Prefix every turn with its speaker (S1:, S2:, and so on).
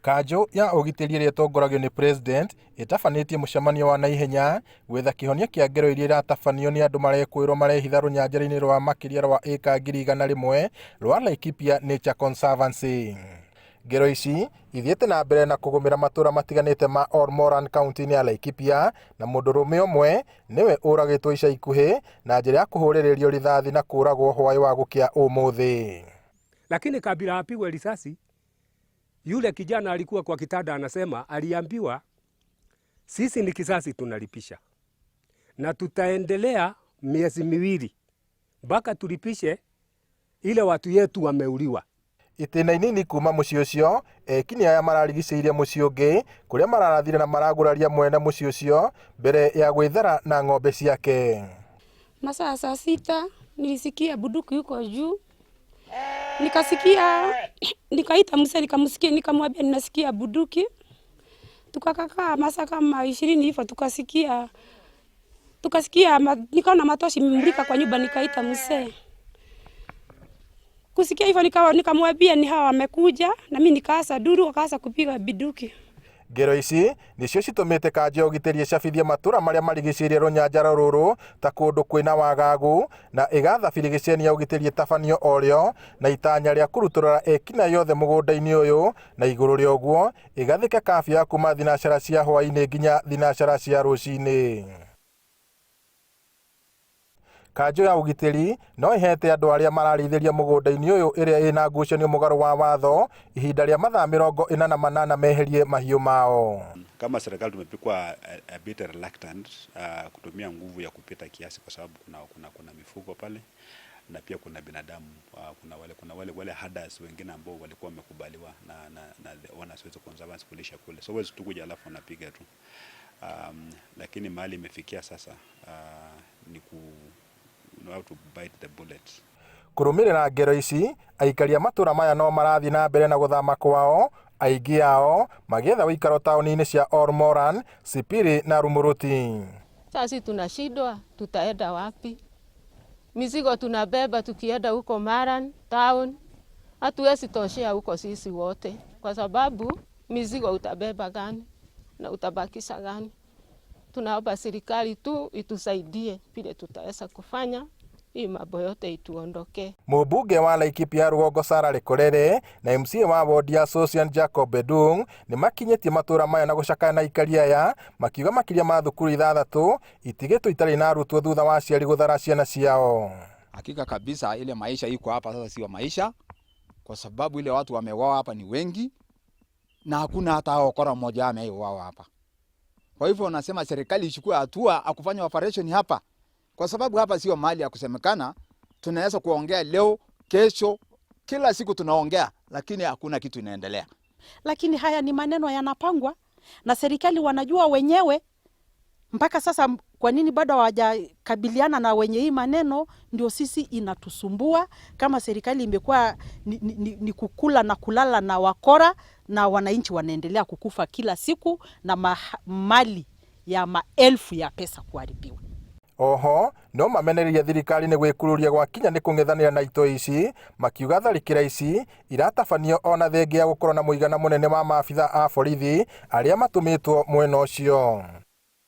S1: Kanjũ ya ũgitĩri ĩrĩa ĩtongoragio nĩ President ĩtabanĩtie mũcemanio wa naihenya gwetha kĩhonia kĩa ngero iria iratabanio nĩ andũ marekũĩrwo marehitha rũnyanjara-inĩ rwa makĩria rwa ĩka 100,000 rwa Laikipia Nature Conservancy. Ngero ici ithiĩte na mbere na kũgũmĩra matũra matiganĩte ma Olmoran kaunti-inĩ ya Laikipia na mũndũrũme ũmwe nĩwe ũragĩtwo ica ikuhĩ na njĩra ya kũhũrĩrĩrio rithathi na kũragwo hwaĩ wa gũkĩa ũmũthĩ.
S2: Lakini kabla apigwe risasi, yule kijana alikuwa kwa kitanda anasema, aliambiwa sisi ni kisasi tunalipisha na tutaendelea miezi 2 mpaka tulipishe ile watu yetu wameuliwa.
S1: Itĩna inini kuma mũciĩ ũcio, ekini aya mararigicĩirie mũciĩ ũngĩ kũrĩa mararathire na maraguraria mwene mũciĩ ũcio mbere ya gwĩthara na ng'ombe ciake.
S3: Masaa saa 6 nilisikia bunduki huko juu, nikasikia, nikaita mzee, nikamsikia, nikamwambia ninasikia bunduki. Tukakaa masaa kama 20 hivyo, tukasikia nikaona matoshi imemulika kwa nyumba, nikaita mzee. Kusikia hivyo nikamwambia ni hawa wamekuja, na mimi nikaasa duru, wakaanza kupiga bunduki.
S1: Ngero ici nicio citũmĩte kanjũ ya ũgitĩri ĩcabithie matũra marĩa marigicĩirie rũnyanjara rũrũ ta kũndũ kwĩna wagagu na ĩgatha birigiceni ya ũgitĩri ĩtabanio orĩo na itanya rĩa kũrutũrũra ekinaĩ othe mũgũnda-inĩ ũyũ na igũrũ rĩa ũguo ĩgathĩke kafyu ya kuma thinacara cia hwaĩ-inĩ nginya thinacara cia rũcinĩ. Kanjũ ya ũgitĩri no ĩhete andũ arĩa mararĩithĩria mũgũnda-inĩ ũyũ ĩrĩa ĩna ngucanio mũgarũ wa watho ihinda rĩa mathaa 48 meherie mahiũ mao.
S4: Kama serikali tumepikwa a bit reluctant kutumia nguvu ya kupita kiasi kwa sababu kuna mifugo pale na pia kuna binadamu, kuna wale herders wengine ambao walikuwa wamekubaliwa na the owners wetu conservancy kulisha kule, so huwezi tu kuja alafu wanapiga tu. Lakini mahali imefikia sasa ni ku you know how to bite the bullet.
S1: Kũrũmĩrĩra ngero ici, aikari a matũra maya no marathiĩ na mbere na gũthama kwao, aingĩ ao magĩetha ũikaro taũni-inĩ cia Olmoran, Sipiri na Rumuruti.
S5: Sasa tunashindwa, tutaenda wapi? Mizigo tunabeba tukienda huko Maran town, hatuwezi toshea huko sisi wote, kwa sababu mizigo utabeba gani na utabakisha gani? Tunaomba serikali tu itusaidie vile tutaweza kufanya hii mambo yote ituondoke.
S1: Mũmbunge wa Laikipia Rũgongo Sarah Lekorere na MCA wa wodi ya Sosian Jacob Bedung nĩ makinyĩtie matũra maya na gũcakaya na aikari aya makiuga makĩria ma thukuru 6 itigĩtwo itarĩ na arutwo thutha wa aciari gũthara ciana ciao.
S6: Hakika kabisa ile maisha iko hapa sasa sio maisha, kwa sababu ile watu wameuawa hapa ni wengi na hakuna hata wakora mmoja ameuawa hapa. Kwa hivyo nasema serikali ichukue hatua akufanya operation hapa, kwa sababu hapa sio mahali ya kusemekana. Tunaweza kuongea leo, kesho, kila siku tunaongea, lakini hakuna kitu inaendelea.
S7: Lakini haya ni maneno yanapangwa na serikali, wanajua wenyewe. Mpaka sasa kwa nini bado hawajakabiliana na wenye hii maneno? Ndio sisi inatusumbua kama serikali imekuwa ni kukula na kulala na wakora, na wananchi wanaendelea kukufa kila siku na mali ya maelfu ya pesa kuharibiwa.
S1: Oho no mamenereria thirikari nĩ gwĩkururia gwakinya nĩ kũng'ethanĩra na itoi ici, makiuga tharĩkĩra ici iratabanio ona thengia ya gũkorwo na mũigana mũnene wa maabitha a borithi arĩa matũmĩtwo mwena ũcio.